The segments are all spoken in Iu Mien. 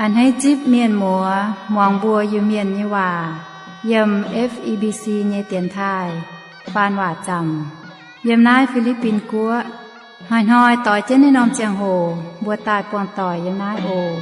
A'hneiv zipv mienh muoz muangx mbuo Iu-Mienh nyei waac yiem F E B C nyei dienx taaih faan waac zaamc yiem naaiv Fi^li^bin Guoqv. Hnoi-hnoi doix jienv naaiv norm ziangh hoc mbuo daaih buangh doic yiem naaiv oc.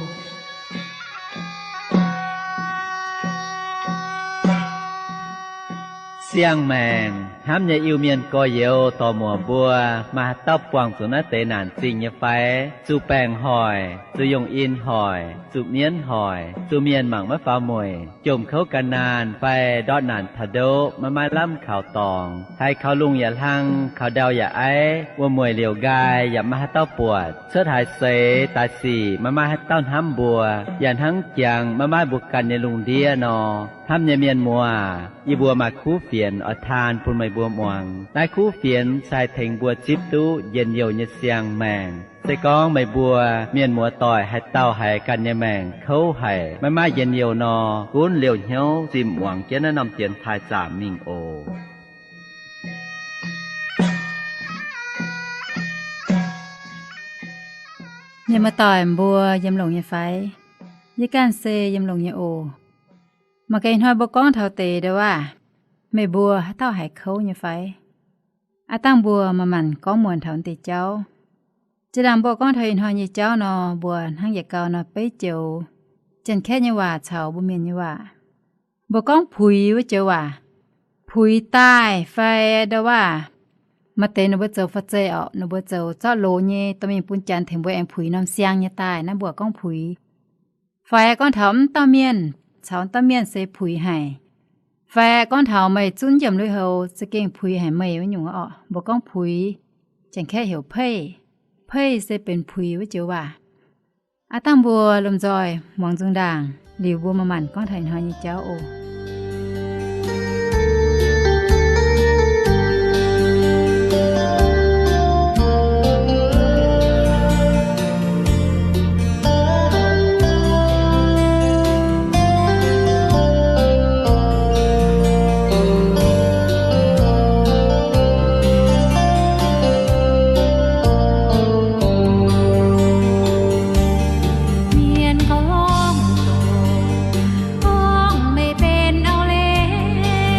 Siang-maengc hnamv nyei Iu-Mienh gorx-youz dorc-muoc mbuo, maaih haaix dauh buangh zuqc naaiv deix naanc zingh nyei fai? Zuqc baengc hoic, zuqc yungh in hoic, zuqc mienv hoic, zuqc mienh mangc maiv faaux mueic, jomc kouv gan naanh fai ndortv naanc taux ndoqv maiv maaih lamh kaux dorngx, haiz kaux lungh yaac hlang, kaux ndau yaac aiv, wuom-mueic liouc nqaai yaac maiv maaih haaix dauh buatc, cuotv haaix seix daaih sic maiv maaih haaix dauh hnamv mbuo, yaac hnangv jangx maiv maaih mbuo ganh nyei lungh ndiev nor. Hnamv nyei mienh muoz, yie mbuo maaih kuv fienx oix taan bun meih mbuo muangx. Naaiv kuv fienx se haih tengx mbuo zipv duqv njien-youh nyei siang-maengc. Se gorngv meih mbuo mienh muoz doic haaix dauh haiz ganh nyei maengc kouv haic, maiv maaih njien-youh nor, gunv liouh hnyouv zimh muangx jienv naaiv norm dienx taaih zaamc mingh oc. Mienh muoz doic mbuo yiem longx nyei fai? Yie ganh se yiem longx nyei oc. Mangc gaax ih hnoi mbuo gorngv taux deix ndau waac, meih mbuo haaix dauh haiz kouv nyei fai? Aav dangh mbuo manc-manc gorngv muonc taux deix jauv. Zinh ndaangc mbuo gorngv taux ih hnoi nyei jauv nor, mbuo hnangv yietc gau nor beiv joux Janx-Kaeqv nyei waac caux mbuo Mienh nyei waac. Mbuo gorngv puix wuov joux waac, puix daaih fai ndau waac, maaih deix ninh mbuo zoux faah-zeih orqc, ninh mbuo zoux zorqv loz nyei dorh mingh bun Janx tengx mbuo aengx puix norm siang nyei daaih, naaiv mbuo gorngv puix. Fai gorngv taux mv dauh mienh caux mv dauh mienh se puix haic. Fai gorngv taux meih zunv njiemc lui-houx za'gengh puix haic meih wuov nyungc orqc, mbuo gorngv puix. Janx-Kaeqv heuc เพย, เพย se benx puix wuov joux waac. Aav dangh mbuo lomh nzoih muangx nzung ndaangc liuz mbuo manc-manc gorngv taux ih hnoi nyei jauv oc. Mienh gorngv, gorngv meih benx auv-leiz,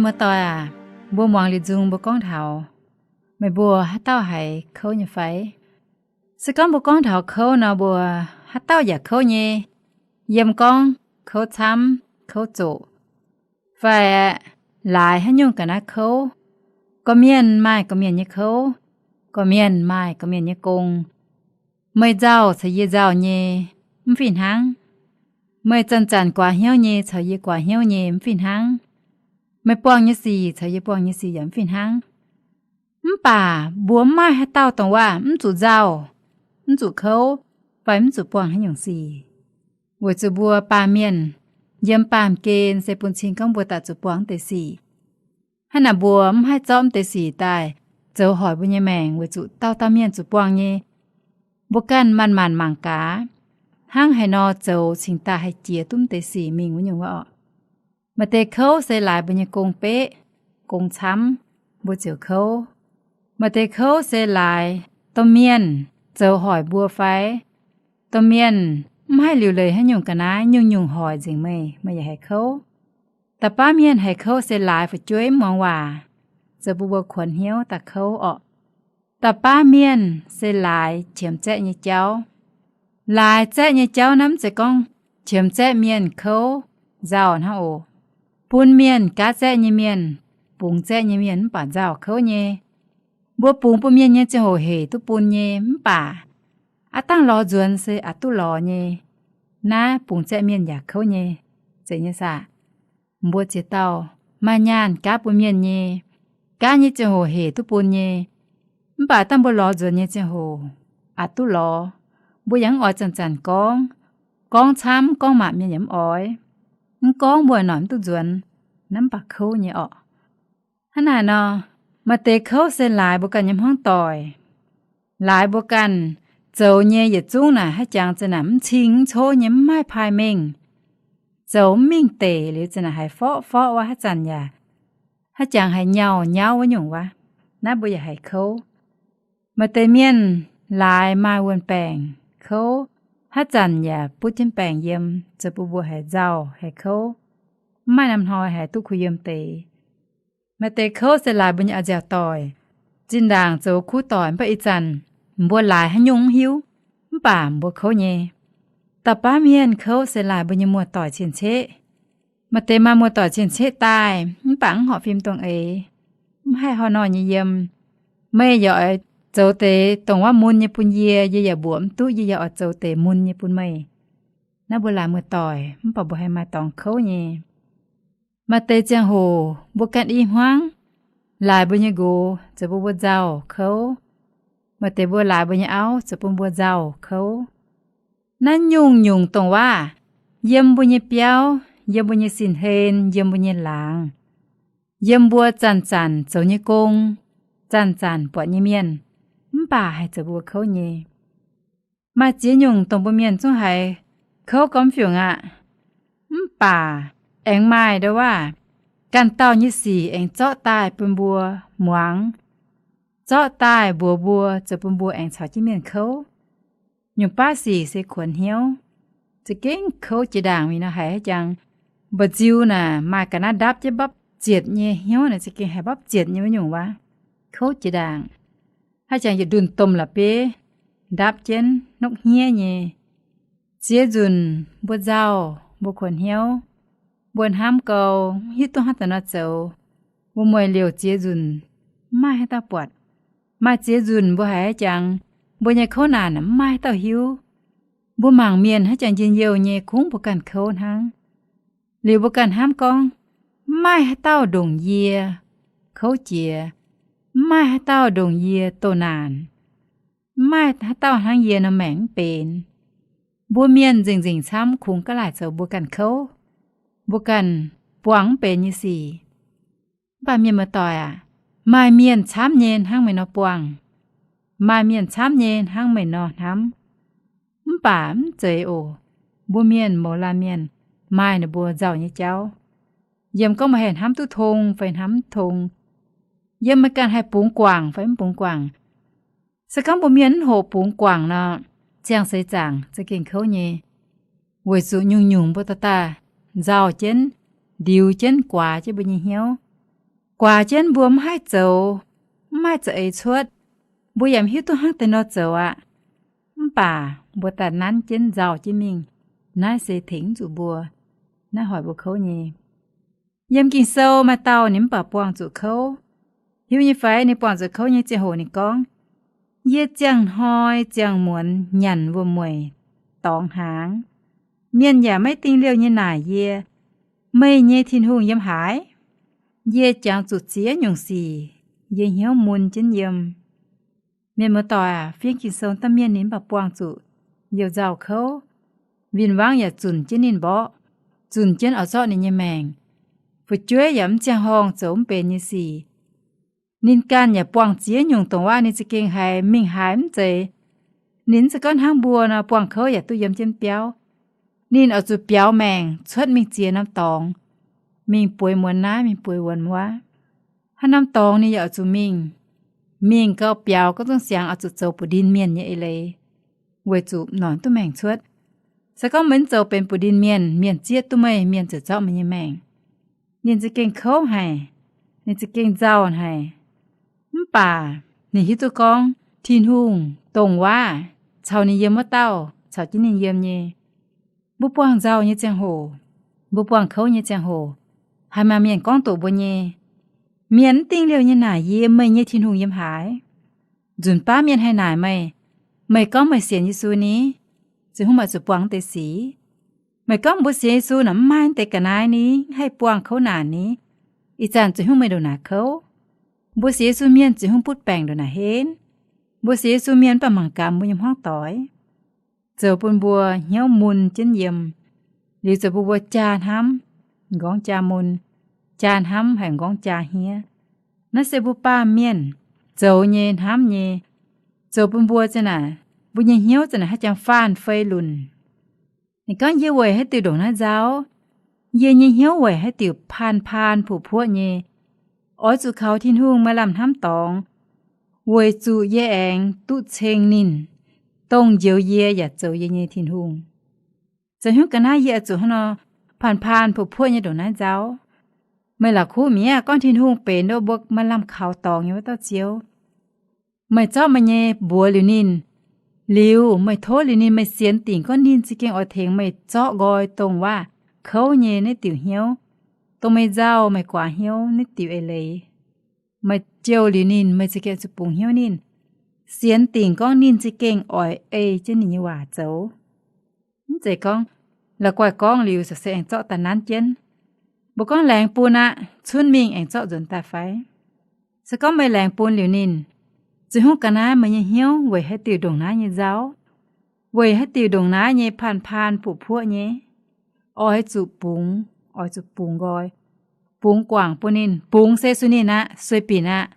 Muoz-doic aac, mbuo muangx liuz nzung mbuo gorngv taux, meih mbuo haaix dauh haiz kouv nyei fai? Se gorngv mbuo gorngv taux kouv nor, mbuo haaix dauh yaac kouv nyei. Yiem gorngv kouv camv, kouv zoqc, fai laaix haaix nyungc ga'naaiv kouv. Gorqv-mienh maaih gorqv-mienh nyei kouv, gorqv-mienh maaih gorqv-mienh nyei gong. Meih nzauh caux yie nzauh nyei mv fih hnangv. Meih zanc-zanc guaax hnyouv nyei caux yie guaax hnyouv nyei mv fih hnangv. Meih buangh nyei sic caux yie buangh nyei sic yaac mv fih hnangv. Mv baac mbuo mv maaih haaix dauh dongh waac mv zuqc nzauh, mv zuqc kouv, fai mv zuqc buangh haaix nyungc sic, weic zuqc mbuo baamh mienh yiem baamh gen se bun cing gorngv mbuo daaih zuqc buangh mv deix sic. Hnangv naaic mbuo mv haih zorqv mv deix sic daaih zoux hoic mbuo nyei maengc weic zuqc dauh dauh mienh zuqc buangh nyei. Mbuo ganh manc-manc mangc gaax, hnangv haaix nor zoux cingx daaih haih jiex duqv mv deix sic mingh wuov nyungc wuov orqc. Maaih deix kouv se laaix mbuo nyei gong beqv, gong camv, mbuo ziouc kouv. Maaih deix kouv se laaix domh mienh zoux hoic mbuo fai domh mienh mv haih liuc leiz haaix nyungc ga'naaiv nyungc-nyungc hoic nzengc meih, meih yaac haiz kouv. Da'baav mienh haiz kouv se laaix fu'jueiv mv muangx waac, zoux bun mbuo kuonx hnyouv daaih kouv orqc. Da'baav mienh se laaix qiemx zaeqv nyei jauv. Laaix zaeqv nyei jauv naaiv mv zeiz gorngv qiemx zaeqv mienh kouv nzauh hnangv oc. Bun mienh gaav zaeqv nyei mienh, bungx zaeqv nyei mienh mv baac nzauh kouv nyei. Mbuo bungx bun mienh nyei ziangh hoc hec duqv bun nyei mv baac aav dangh lorz nzuonx se aqc duqv lorz nyei. Naaiv bungx zaeqv mienh yaac kouv nyei. Zeiz nyei saah? Mbuo ziex dauh maaih nyaanh gaav bun mienh nyei, gaav nyei ziangh hoc hec duqv bun nyei, mv baac dangh mbuo lorz nzuonx nyei ziangh hoc aqc duqv lorz, mbuo yaac mv oix zanc-zanc gorngv. Gorngv camv gorngv maac mienh yaac mv oix. Mv gorngv mbuo noic mv duqv nzuonx, naaiv mv baac kouv nyei orqc. Hnangv naaic nor, maaih deix kouv se laaix mbuo ganh nyei hmuangv doic. Laaix mbuo ganh zoux nyei yietc zungv naaic haaix jangx za'naaic mv cing mv cov nyei, mv maaih paaiv mengh, zoux mv mingh deic liuz za'naaic haiz forqv forqv wuov, haaix zanc yaac haaix jangx haiz nyauh nyauv wuov nyungc wuov, naaiv mbuo yaac haiz kouv. Maaih deix mienh laaix maaih wuon-baengc kouv, haaix zanc yaac butv jienv baengc yiem, zoux bun mbuo haiz nzauh haiz kouv, mv maaih norm hnoi haiz duqv kuh yiem deix. Maaih deix kouv se laaix mbuo nyei a'nziaauc doic. Zinh ndaangc zoux kuv doic mv baac ih zanc mbuo laaix haaix nyungc mv hiuv, mv baac mbuo kouv nyei. Da'baav mienh kouv se laaix mbuo nyei muoz-doic cien-ceqv. Maaih deix maaih muoz-doic cien-ceqv daaih mv baac mv horpc fim dongh eix, mv haih hor nor nyei yiem. Meih yaac oix zoux deix dongh wuov mun nyei bun yie, yie yaac mbuoqc mv duqv, yie yaac oix zoux deix mun nyei bun meih. Naaiv mbuo laaix muoz-doic mv baac mbuo haih maaih dorngx kouv nyei. Maaih deix ziangh hoc mbuo ganh i hmuangv, laaix mbuo nyei nqox zoux bun mbuo nzauh kouv. Maaih deix mbuo laaix mbuo nyei auv zoux bun mbuo nzauh kouv. Naaiv nyungc-nyungc dongh waac yiem mbuo nyei biauv, yiem mbuo nyei sin-hlen, yiem mbuo nyei laangz, yiem mbuo zanc-zanc zoux nyei gong, zanc-zanc buatc nyei mienh, mv baac haih zoux mbuo kouv nyei. Maaih ziex nyungc dongh mbuo mienh zungv haiz kouv gormx fiungc aqv. Mv baac aengx maaih ndau waac, ganh dauh nyei sic aengx zorqv daaih bun mbuo muangx, zorqv daaih mbuox mbuo, zoux bun mbuo aengx caux jienv mienh kouv. Nyungc baav sic se kuonx hnyouv. Za'gengh kouv jiex ndaangc mingh nor, haiz haaix jangx mba'nziu naaic maaih ga'naaiv ndapv jienv mbapv zietc nyei hnyouv naaic, za'gengh haiz mbapv zietc nyei wuov nyungc waac. Kouv jiex ndaangc. Haaix jangx yietc ndunh domh la'bieiv ndapv jienv nokv hniev nyei. Ziex nzunc mbuo nzauh, mbuo kuonx hnyouv, mbuo hnamv gau, mv hiuv duqv hnangv daaih nor zoux, mbuo mueic liouc ziex nzunc mv maaih haaix dauh buatc. Maaih ziex nzunc mbuo haiz haaix jangx, mbuo nyei kouv naanc mv maaih haaix dauh hiuv. Mbuo mangc mienh haaix jangx njien-youh nyei, kungx mbuo ganh kouv hnangv. Liuz mbuo ganh hnamv gorngv, mv maaih haaix dauh ndongc yie kouv jiex, mv maaih haaix dauh ndongc yie doh naanc, mv maaih haaix dauh hnangv yie nor maengc mv benx. Mbuo mienh nzengc-nzengc camv kungx gaav laaic zoux mbuo ganh kouv, mbuo ganh buangh mv benx nyei sic. Mv baac mienh muoz-doic aac, maaih mienh camv nyei hnangv meih nor buangh, maaih mienh camv nyei hnangv meih nor hnamv. Mv baac mv zeiz oc. Mbuo mienh mouz laanh mienh maaih ninh mbuo nzauh nyei jauv. Yiem gorngv meih haih hnamv duqv tong fai hnamv mv tong, yiem meih ganh haih bungx guangc fai mv bungx guangc. Se gorngv mbuo mienh mv hoqc bungx guangc nor, ziangh seix zaangc za'gengh kouv nyei, weic zuqc nyungc-nyungc mbuo dorh daaih nzauh jienv, ndiux jienv, guaax jienv mbuo nyei hnyouv. Guaax jienv mbuo mv haih zoux, mv haih za'eix cuotv. Mbuo yaac mv hiuv duqv hnangv deix nor zoux aqv. Mv baac mbuo daaih nanv jienv nzauh jienv mingh. Naaiv se tengx mv zuqc mbuo. Naaiv hoic mbuo kouv nyei. Yiem Ging-Sou maaih dauh ninh mv baac buangh zuqc kouv. Hiuv nyei fai? Ninh buangh zuqc kouv nyei ziangh hoc ninh gorngv, yie ziangh hnoi ziangh muonz nyanc wuom-mueic dorngx hnaangx. Mienh yaac maiv dingh liouh nyei naaic yie, meih nyei Tin-Hungh yiem haaix? Yie jangx zuqc ziex nyungc sic, yie hnyouv mun jienv yiem. Mienh muoz-doic aac, fiev Ging-Sou daaih mienh ninh mv baac buangh zuqc youh nzauh kouv. Win-wangv yaac zunc jienv ninh mborqv, zunc jienv oix zorqv ninh nyei maengc. Fu'jueiv yaac mv ziangh horngh zoux mv benx nyei sic. Ninh ganh yaac buangh ziex nyungc dongh waac ninh za'gengh haiz mingh haaix mv zeiz. Ninh mv zeiz gorngv hnangv mbuo nor buangh kouv yaac duqv yiem jienv biauv. Ninh oix zuqc biaux maengc cuotv mingh ziex norm dorngx, mingh bueix muonz naaiv, mingh bueix muonz wuov. Haaix norm dorngx ninh yaac oix zuqc mingh. Mingh gau biaux, gorngv zungv siangx oix zuqc zoux buoz-ndin mienh nyei eix leiz, weic zuqc noic duqv maengc cuotv. Se gorngv meih mv zoux benx buoz-ndin mienh, mienh zieqv duqv meih, mienh ziouc zorqv meih nyei maengc. Ninh za'gengh kouv haic, ninh za'gengh nzauh haic. Mv baac ninh hiuv duqv gorngv Tin-Hungh dongh waac caux ninh yiem wuov dauh caux jienv ninh yiem nyei. Mbuo buangh nzauh nyei ziangh hoc, mbuo buangh kouv nyei ziangh hoc, haaix maaih mienh gorngv doqc mbuo nyei, mienh mv dingh liouh nyei naaic yie, meih nyei Tin-Hungh yiem haaix? Nzunc baav mienh haih naaic meih, meih gorngv meih sienx Yesu ni, ziouc hnangv meih zuqc buangh deix sic. Meih gorngv mbuo sienx Yesu naaic mv maaih deix ga'naaiv ni, mv haih buangh kouv naanc ni, ih zanc ziouc hnangv meih ndongc naaic kouv. Mbuo sienx Yesu mienh ziouc hnangv butv baengc ndongc naaic henv. Mbuo sienx Yesu mienh mv baac mangc gaax mbuo nyei hmuangv doic, zoux bun mbuo hnyouv mun jienv yiem, liuz zoux bun mbuo jaa hnamv, m'nqorngv jaa mun, jaa hnamv haic m'nqorngv jaa hniev. Naaiv se mbuo baamh mienh zoux nyei, hnamv nyei, zoux bun mbuo za'naaic, mbuo nyei hnyouv za'naaic haih jangx faanh fei lunc. Ninh gorngv, yie weic haaix diuc ndongc naaiv nzauh? Yie nyei hnyouv weic haaix diuc paan-paan puoqv-puoqv nyei? Oix zuqc kaux Tin-Hungh maaih lamh hnamv dorngx, weic zuqc yie aengx duqv ceng ninh, dongh njoux yie yaac zoux yie nyei Tin-Hungh. Zoux haaix nyungc ga'naaiv yie oix zuqc hnangv nor paan-paan puoqv-puoqv nyei ndongc naaiv nzauh? Meih la'kuqv mi'aqv, gorngv Tin-Hungh benx ndoqv mbuo maaih lamh kaux dorngx nyei wuov dauh Ziouv. Meih zorqv meih nyei mbuox liuz ninh, liuz meih tov liuz ninh, meih sienx dingc gorngv ninh za'gengh oix tengx meih zorqv nqoi dongh waac kouv nyei naaiv diuc hnyouv, dongh meih nzauh meih guaax hnyouv naaiv diuc eix leiz. Meih jouh liuz ninh, meih za'gengh zuqc bungx hnyouv ninh, sienx dingc gorngv ninh za'gengh oix ei jienv ninh nyei waac zoux. Mv zeiz gorngv la'guaih gorngv liuz se aengx zorqv daaih nanv jienv. Mbuo gorngv laengz bun aqv, cunv mingh aengx zorqv nzuonx daaih fai? Se gorngv meih laengz bun liuz ninh, ziouc hnangv ga'naaiv meih nyei hnyouv weic haaix diuc ndongc naaiv nyei nzauh, weic haaix diuc ndongc naaiv nyei paan-paan puoqv-puoqv nyei, oix zuqc bungx, oix zuqc bungx nqoi, bungx guangc bun ninh, bungx se sun ninh aqv, sueih binc aqv.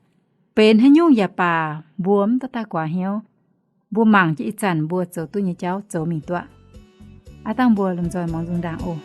Benx haaix nyungc yaac baac mbuo mv dorh daaih guaax hnyouv. Mbuo mangc jienv ih zanc mbuo zoux duqv nyei jauv zoux mingh duqv. Aav dangh mbuo lomh nzoih muangx nzung ndaangc oc.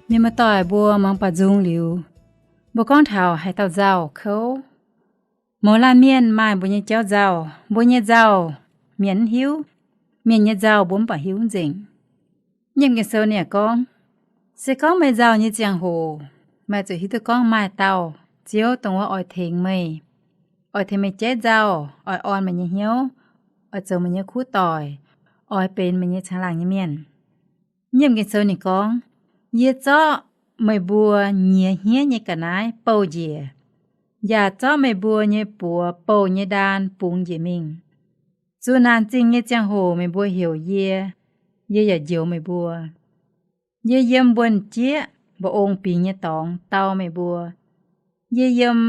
Mienh muoz-doic mbuo muangx baac nzung liuz, mbuo gorngv taux haaix dauh nzauh kouv. Mouz laanh mienh maaih mbuo nyei jauv nzauh, mbuo nyei nzauh mienh mv hiuv, mienh nyei nzauh mbuo mv baac hiuv nzengc. Nyiemc Ging-Sou ninh gorngv, se gorngv meih nzauh nyei ziangh hoc, meih zuqc hiuv duqv gorngv maaih dauh Ziouv dongh wuov oix tengx meih, oix tengx meih jaiv nzauh, oix orn meih nyei hnyouv, oix zoux meih nyei kuv doic, oix benx meih nyei caangh laangh nyei mienh. Nyiemc Ging-Sou ninh gorngv, yie zorqv meih mbuo nyiex hniev nyei ga'naaiv bouh njiec, yaac zorqv meih mbuo nyei buoz bouh nyei ndaan bungx njiec mingh. Zuqc naanc zingh nyei ziangh hoc meih mbuo heuc yie, yie yaac njoux meih mbuo. Yie yiem Wuonh Jieqv mba'ong bingx nyei dorngx dau meih mbuo. Yie yiem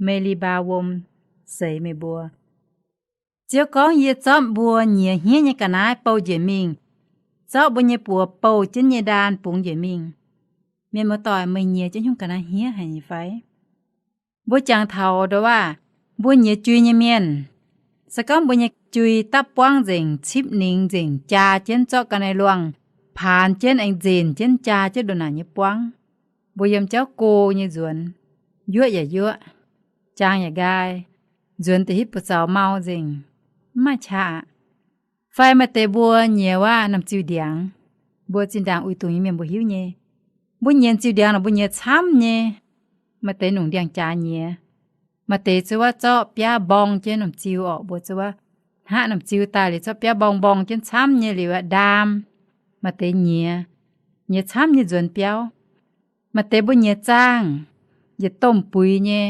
Me^li^mbaa Wuom seix meih mbuo. Ziouv gorngv, yie zorqv mbuo nyiex hniev nyei ga'naaiv bouh njiec mingh, zorqv mbuo nyei buoz bouh jienv nyei ndaan bungx njiec mingh. Mienh muoz-doic, meih nyiex jienv nyungc ga'naaiv hniev haic nyei fai? Mbuo jangx taux ndongc waac, mbuo nyiex jui nyei mienh, se gorngv mbuo nyei jui dapv buangv nzengc, cipv ningx nzengc, jaa jienv zorqv ga'naaiv luangh, paanx jienv aengx nzenc jienv jaa jienv ndongc naaic nyei buangv, mbuo yiem jauv go nyei nzuonx, yuoqv yaac yuoqv, jaang yaac nqaai, nzuonx deix hitv buoz zaux mau nzengc, mv maaih qaqv aqv. Fai maaih deix mbuo nyiex wuov norm ziux ndiangx, mbuo zinh ndaangc uix dungz nyei mienh mbuo hiuv nyei. Mbuo nyiex ziux ndiangx nor mbuo nyiex camv nyei. Maaih deix nungc ndiangx-jaax nyiex, maaih deix zuov wuov zorqv biaav mborng jienv norm ziux orqc, mbuo zuov wuov hnaqv norm ziux daaih liuz zorqv biaav mborng mborng jienv camv nyei liuz aqv ndaam. Maaih deix nyiex, nyiex camv nyei nzuonx biauv. Maaih deix mbuo nyiex zaangh, yietc domh buix nyei.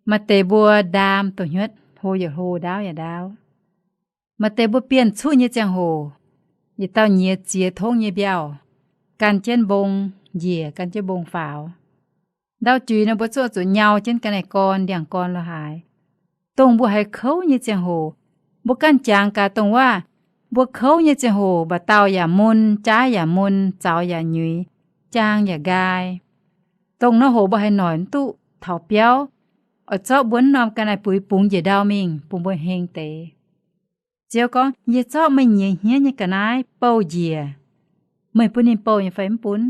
Maaih deix mbuo ndaam dongh hnyuotv hlo yaac hlo, ndaauv yaac ndaauv. Maaih deix mbuo bienh cuqv nyei ziangh hoc, yietc dauh nyiex ziex tongv nyei mbiauh, gan jienv mbong njiec, gan jienv mbong faaux. Ndau juix nor mbuo zuqc zuqc nyau jienv ga'naaiv gorn, ndiangx-gorn lo haaix. Dongh mbuo haiz kouv nyei ziangh hoc, mbuo ganh jangx gaax dongh waac, mbuo kouv nyei ziangh hoc mba'dauh yaac mun, jaaiv yaac mun, zaux yaac nyuix, jaang yaac nqaai. Dongh nor hoc mbuo haiz noic mv duqv taux biauv, oix zorqv mbuo wuov norm ga'naaiv buix bungx njiec ndau mingh bun mbuo heng deix. Ziouv gorngv, yie zorqv meih nyiex hniev nyei ga'naaiv bouh njiec. Meih bun ninh bouh nyei fai mv bun?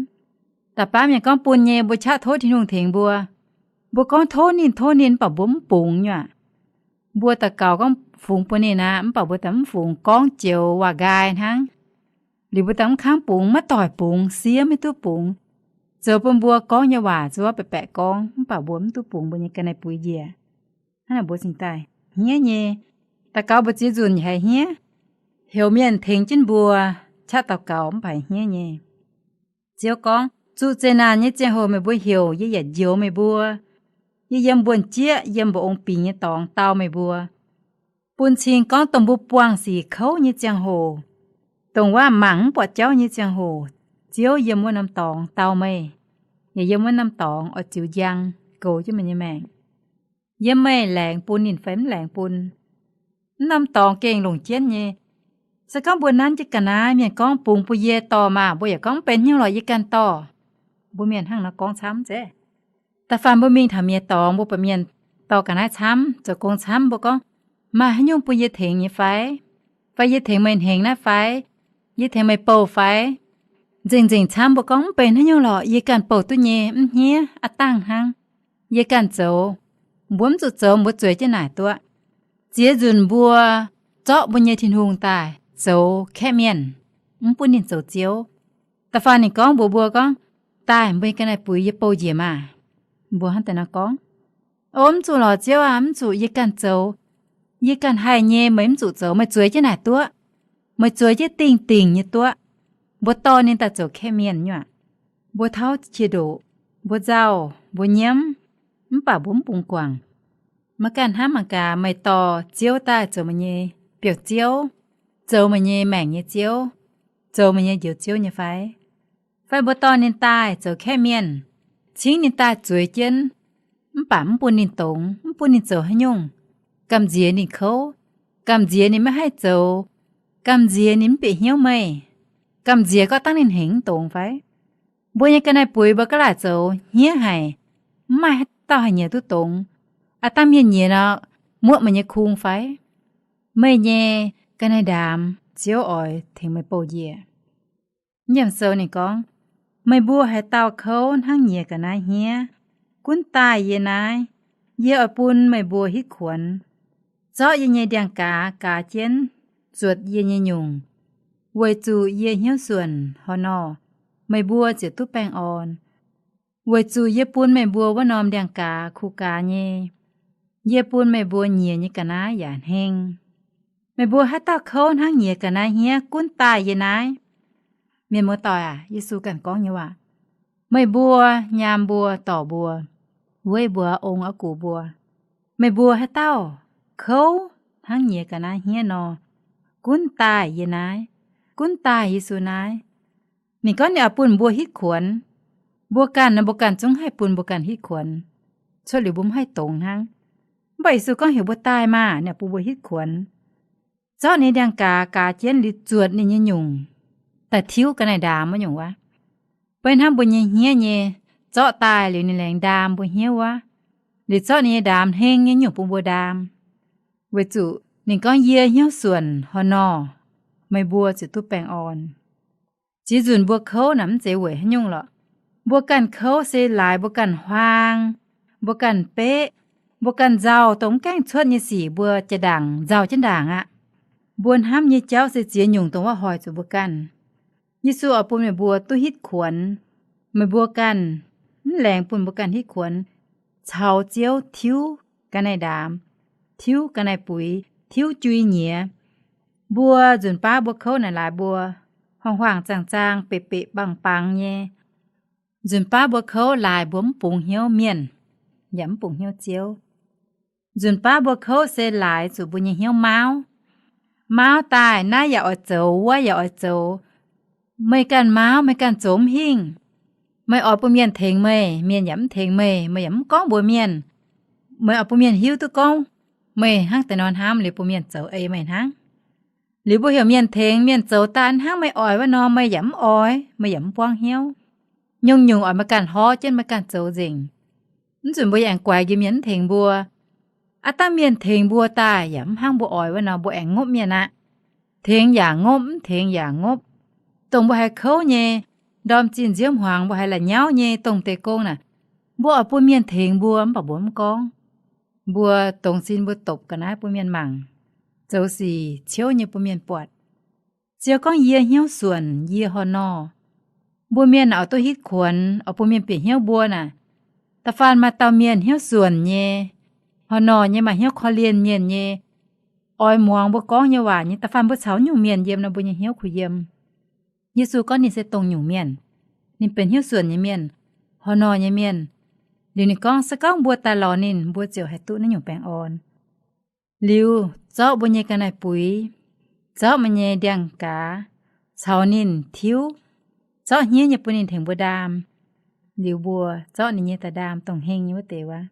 Da'faanh mienh gorngv bun nyei, mbuo qaqv tov Tin-Hungh tengx mbuo. Mbuo gorngv tov ninh, tov ninh, mv baac mbuo mv bungx nyei aqv. Mbuo daux gaux gorngv fungx bun ninh aqv, mv baac mbuo daaih mv fungx, gorngv joux waac-nqaai hnangv. Liuz mbuo daaih mv kangv bungx, maiv doic bungx, siev maiv duqv bungx. Zoux bun mbuo gorngv nyei waac zuov baeqc baeqc gorngv, mv baac mbuo mv duqv bungx mbuo nyei ga'naaiv buix njiec. Hnangv naaic mbuo cingx daaih hniev nyei. Daux gaux mbu'ziex nzunc haiz hniev. Heuc mienh tengx jienv mbuo qaqv daux gaux mv baac hniev nyei. Ziouv gorngv, zuqc zeqc naanc nyei ziangh hoc meih mbuo heuc, yie yaac njoux meih mbuo. Yie yiem mbuonx-jieqv, yiem mba'ong bingx nyei dorngx dau meih mbuo. Bun cing gorngv dongh mbuo buangh sic kouv nyei ziangh hoc, dongh waac mangc mv buatc jauv nyei ziangh hoc, Ziouv yiem wuov norm dorngx dau meih, yaac yiem wuov norm dorngx oix ziux njang goux jienv meih nyei maengc. Yiem meih laengz bun ninh fai mv laengz bun? Mv norm dorngx gengh longc jienv nyei. Se gorngv mbuo nanv jienv ga'naaiv, mienh gorngv bungx bun yie dorh maah! Mbuo yaac gorngv mv benx haaix nyungc lorqc, yie ganh dorh. Mbuo mienh hnangv nor gorngv camv zeiv. Da'faanh mbuo mingh taux mienh dorngx, mbuo buatc mienh dorh ga'naaiv camv, zoux gong camv, mbuo gorngv, maaih haaix nyungc bun yie tengx nyei fai? Fai yie tengx meih hengx naaiv fai? Yie tengx meih bouh fai? Nzengc-nzengc camv mbuo gorngv mv benx haaix nyungc lorqc, yie ganh bouh duqv nyei, mv hniev, aav dangh hnangv. Yie ganh zoux. Mbuo mv zuqc zoux, mbuo zueiz jienv naaic duqv. Ziex nzunc mbuo zorqv mbuo nyei Tin-Hungh daaih zoux kaeqv mienh, mv bun ninh zoux Ziouv. Da'faanh ninh gorngv mbuox mbuo gorngv, daaih mbuo nyei ga'naaiv buix yie bouh njiec maah! Mbuo hnangv daaih nor gorngv, o, mv zuqc lorqc, Ziouv aac, mv zuqc, yie ganh zoux. Yie ganh haih nyei, meih mv zuqc zoux, meih zueiz jienv naaic duqv. Meih zueiz jienv dingh-dingh nyei duqv. Mbuo dorh ninh daaih zoux kaeqv mienh nyei aqv. Mbuo tauv qiex ndoqc, mbuo nzauh, mbuo nyiemv, mv baac mbuo mv bungx guangc. Maiv ganh hnamv mangc gaax, meih dorh Ziouv daaih zoux meih nyei biouv-ziouv, zoux meih nyei maengc nyei ziouv, zoux meih nyei njoux ziouv nyei fai? Fai mbuo dorh ninh daaih zoux kaeqv mienh, cingv ninh daaih zueiz jienv, mv baac mv bun ninh dongz, mv bun ninh zoux haaix nyungc, gamh nziex ninh kouv, gamh nziex ninh maiv haih zoux, gamh nziex ninh mv bieqc hnyouv meih, gamh nziex gorngv dangv ninh hengx mv dongz fai? Mbuo nyei ga'naaiv buix mbuo gaav laaic zoux hniev haic, mv maaih haaix dauh haih nyiec duqv dongz. Aav dangh mienh nyiec nor, muoqv meih nyei kung fai? Meih nyei ga'naaiv ndaamv, Ziouv oix tengx meih bouh njiec. Nyiemc sou ninh gorngv, Meih mbuo haaix dauh kouv hnangv nyiex ga'naaiv hniev, gunv daaih yie naaiv. Yie oix bun meih mbuo hitv kuonx. Zorqv yie nyei ndiangx-gaaz gaaz jienv zuotc yie nyei nyungc, weic zuqc yie hnyouv suonc horh nor, meih mbuo ziouc duqv baengh orn. Weic zuqc yie bun meih mbuo wuov norm ndiangx-gaaz kuh gaaz nyei. Yie bun meih mbuo nyiex nyei ga'naaiv yaac hneng. Meih mbuo haaix dauh kouv hnangv nyiex ga'naaiv hniev, gunv daaih yie naaiv. Mienh muoz-doic aac, Yesu ganh gorngv nyei waac, meih mbuo nyaam mbuo dorc mbuo, weiv mbuo, ong orv gux mbuo, meih mbuo haaix dauh kouv hnangv nyiex ga'naaiv hniev nor, gunv daaih yie naaiv, gunv daaih Yesu naaiv. Ninh gorngv ninh oix bun mbuo hitv kuonx. Mbuo ganh nor, mbuo ganh zungv haih bun mbuo ganh hitv kuonx. Cuotv liuz mbuo mv haih dongz hnangv. Mv baac Yesu gorngv heuc mbuo daaih maah, ninh oix bun mbuo hitv kuonx. Zorqv ninh ndiangx-gaaz gaaz jienv liuz zuotc ninh nyei nyungc, daaih tiuv ga'naaiv ndaam wuov nyungc wuov. Beiv hnangv mbuo nyei hniev nyei, zorqv daaih liuz ninh laengz ndaam mbuo hniev wuov, liuz zorqv ninh nyei ndaam hneng nyei nyungc bun mbuo ndaam. Weic zuqc ninh gorngv, yie hnyouv suonc horh nor, meih mbuo ziouc duqv baengh orn. Ziex nzunc mbuo kouv naaic mv zeiz weic haaix nyungc lorqc. Mbuo ganh kouv se laaix mbuo ganh huaang, mbuo ganh beqv, mbuo ganh nzauh dongh mv gaengh cuotv nyei sic mbuo jaa-ndaangc nzauh jienv ndaangc aqv. Mbuo hnamv nyei jauv se ziex nyungc dongh wuov hoic zuqc mbuo ganh. Yesu oix bun meih mbuo duqv hitv kuonx. Meih mbuo ganh mv laengz bun mbuo ganh hitv kuonx, caux Ziouv tiuv ga'naaiv ndaam, tiuv ga'naaiv buix, tiuv jui nyiex. Mbuo nzunc baav mbuo kouv naaic laaix mbuo huaang-huaang zaang-zaang, beqc-beqc bangc-bangc nyei. Nzunc baav mbuo kouv laaix mbuo mv bungx hnyouv mienh, yaac mv bungx hnyouv Ziouv. Nzunc baav mbuo kouv se laaix zuqc mbuo nyei hnyouv mauv. Mauv daaih naaiv yaac oix zoux, wuov yaac oix zoux. Meih ganh mauv, meih ganh zoux mv hingh. Meih oix bun mienh tengx meih, mienh yaac mv tengx meih, meih yaac mv gorngv mbuox mienh. Meih oix bun mienh hiuv duqv gorngv meih hnangv deix nor hnamv liuz bun mienh zoux ei meih hnangv. Liuz mbuo heuc mienh tengx, mienh zoux daaih hnangv meih oix wuov nor, meih yaac mv oix, meih yaac mv buangv hnyouv. Nyungc-nyungc oix meih ganh hlorv jienv meih ganh zoux nzengc. Mv nzunc mbuo yaac aengx guaix njiec mienh mv tengx mbuo. Aav dangh mienh tengx mbuo daaih yaac mv hnangv mbuo oix wuov nor, mbuo aengx ngopv mienh aqv. Tengx yaac ngopv, mv tengx yaac ngopv. Dongh mbuo haiz kouv nyei, ndorm zinh nziouv hmuangx mbuo haiz la'nyauv nyei dongh deix gong naaic, mbuo oix bun mienh tengx mbuo mv baac mbuo mv gorngv. Mbuo dongz sin mbuo dopc ga'naaiv bun mienh mangc, zoux sic ciouv nyei bun mienh buatc. Ziouv gorngv, yie hnyouv suonc, yie horh nor. Mbuo mienh oix duqv hitv kuonx, oix bun mienh bieqc hnyouv mbuo naaic, da'faanh maaih dauh mienh hnyouv suonc nyei, horh nor nyei, maaih hnyouv korv-lienh mienh nyei, oix muangx mbuo gorngv nyei waac nyei, da'faanh mbuo caux nyungc mienh yiem nor, mbuo nyei hnyouv kuh yiem. Yesu gorngv ninh se dongh nyungc mienh. Ninh benx hnyouv suonc nyei mienh, horh nor nyei mienh. Liuz ninh gorngv, se gorngv mbuo daaih lorz ninh, mbuo ziouc haih duqv naaiv nyungc baengh orn. Liuz, zorqv mbuo nyei ga'naaiv buix, zorqv mbuo nyei ndiangx-gaaz, caux ninh tiuv, zorqv hniev nyei bun ninh tengx mbuo ndaam. Liuz mbuo zorqv ninh nyei daaih ndaam dongh heng nyei wuov deix wuov.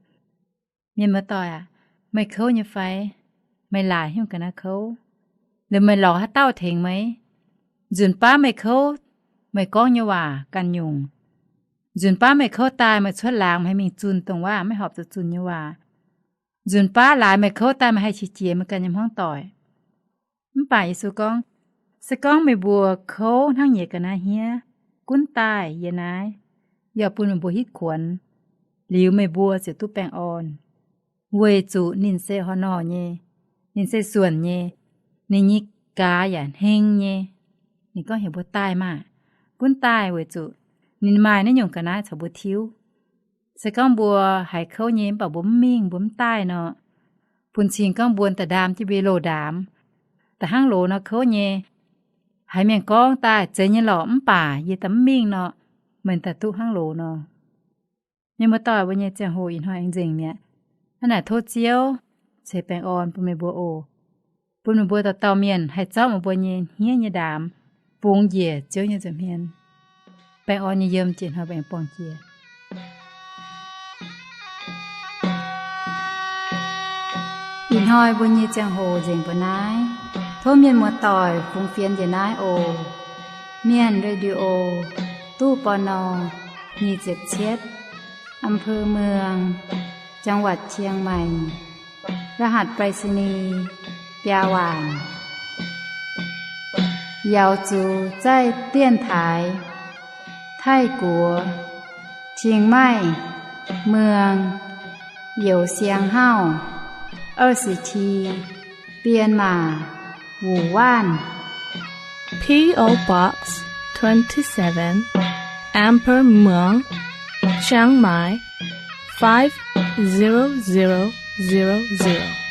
Mienh muoz-doic aac, meih kouv nyei fai? Meih laaix haaix nyungc ga'naaiv kouv? Liuz meih lorz haaix dauh tengx meih? Nzunc baav meih kouv, meih gorngv nyei waac ganh nyungc. Nzunc baav meih kouv daaih, meih cuotv laangz, meih haih mingh zunh dongh waac maiv horpc zuqc zunh nyei waac. Nzunc baav laaix meih kouv daaih, meih haih qiex jiez meih ganh nyei hmuangv doic. Mv baac Yesu gorngv, se gorngv meih mbuo kouv hnangv nyiex ga'naaiv hniev, gunv daaih yie naaiv. Yie bun meih mbuo hitv kuonx, liuz meih mbuo ziouc duqv baengh orn. Weic zuqc ninh se horh nor nyei, ninh se suonc nyei, ninh nyei gaaz yaac hneng nyei. Ninh gorngv heuc mbuo daaih maah! Gunv daaih weic zuqc ninh maaih naaiv nyungc ga'naaiv caux mbuo tiuv. Se gorngv mbuo haiz kouv nyei mv baac mbuo mv mingh, mbuo mv daaih nor, bun cing gorngv mbuo da'ndaam jienv mbuo nyei loz-ndaamv, da'hnangv loz nor kouv nyei. Haiz mienh gorngv daaih, zeiz nyei lorqc, mv baac yie daaih mv mingh nor, meih daaih duqv hnangv loz nor. Mienh muoz-doic, mbuo nyei ziangh hoc ih hnoi aengx nzengc mi'aqv. Hnangv naaic tov Ziouv ceix baengh orn bun meih mbuo oc. Bun meih mbuo dauh dauh mienh haih zorqv meih mbuo nyei hniev nyei ndaamv bungx njiec Ziouv nyei nza'hmien. Baengh orn nyei yiem jiex hnoi mbuo aengx buangh jiex. Ih hnoi mbuo nyei ziangh hoc nzengc mbuo naaiv. Tov mienh muoz-doic fungx fienx njiec naaiv oc. Mienh Radio, ตู้ ปณ. nyic ziepc cietv, อำเภอเมือง จังหวัดเชียงใหม่ รหัสไปรษณีย์ biaa waanc. Yaux zux zaih 电台 Taiv-Guoqv, Chiang Mai, Mueang, Youz Siang Hauv, 二十七, Bienh Maac, Wuonh Waanh. P O Box twenty-seven, Amber Mueang, Chiang Mai, five zero zero zero zero.